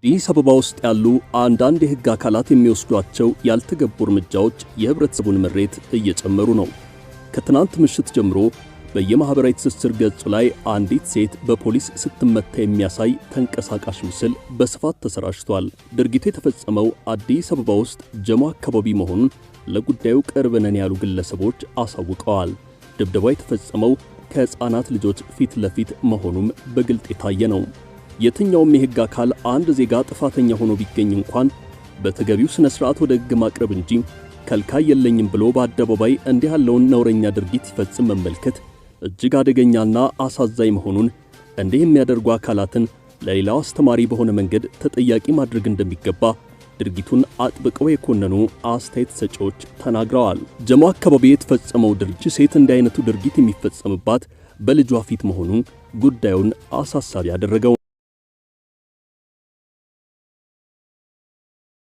አዲስ አበባ ውስጥ ያሉ አንዳንድ የሕግ አካላት የሚወስዷቸው ያልተገቡ እርምጃዎች የህብረተሰቡን ምሬት እየጨመሩ ነው። ከትናንት ምሽት ጀምሮ በየማኅበራዊ ትስስር ገጹ ላይ አንዲት ሴት በፖሊስ ስትመታ የሚያሳይ ተንቀሳቃሽ ምስል በስፋት ተሰራጭቷል። ድርጊቱ የተፈጸመው አዲስ አበባ ውስጥ ጀሞ አካባቢ መሆኑን ለጉዳዩ ቅርብ ነን ያሉ ግለሰቦች አሳውቀዋል። ድብደባ የተፈጸመው ከሕፃናት ልጆች ፊት ለፊት መሆኑም በግልጥ የታየ ነው። የትኛውም የሕግ አካል አንድ ዜጋ ጥፋተኛ ሆኖ ቢገኝ እንኳን በተገቢው ሥነ ሥርዓት ወደ ሕግ ማቅረብ እንጂ ከልካይ የለኝም ብሎ በአደባባይ እንዲህ ያለውን ነውረኛ ድርጊት ሲፈጽም መመልከት እጅግ አደገኛና አሳዛኝ መሆኑን፣ እንዲህ የሚያደርጉ አካላትን ለሌላው አስተማሪ በሆነ መንገድ ተጠያቂ ማድረግ እንደሚገባ ድርጊቱን አጥብቀው የኮነኑ አስተያየት ሰጪዎች ተናግረዋል። ጀሞ አካባቢ የተፈጸመው ድርጊት ሴት እንዲህ አይነቱ ድርጊት የሚፈጸምባት በልጇ ፊት መሆኑ ጉዳዩን አሳሳቢ ያደረገው።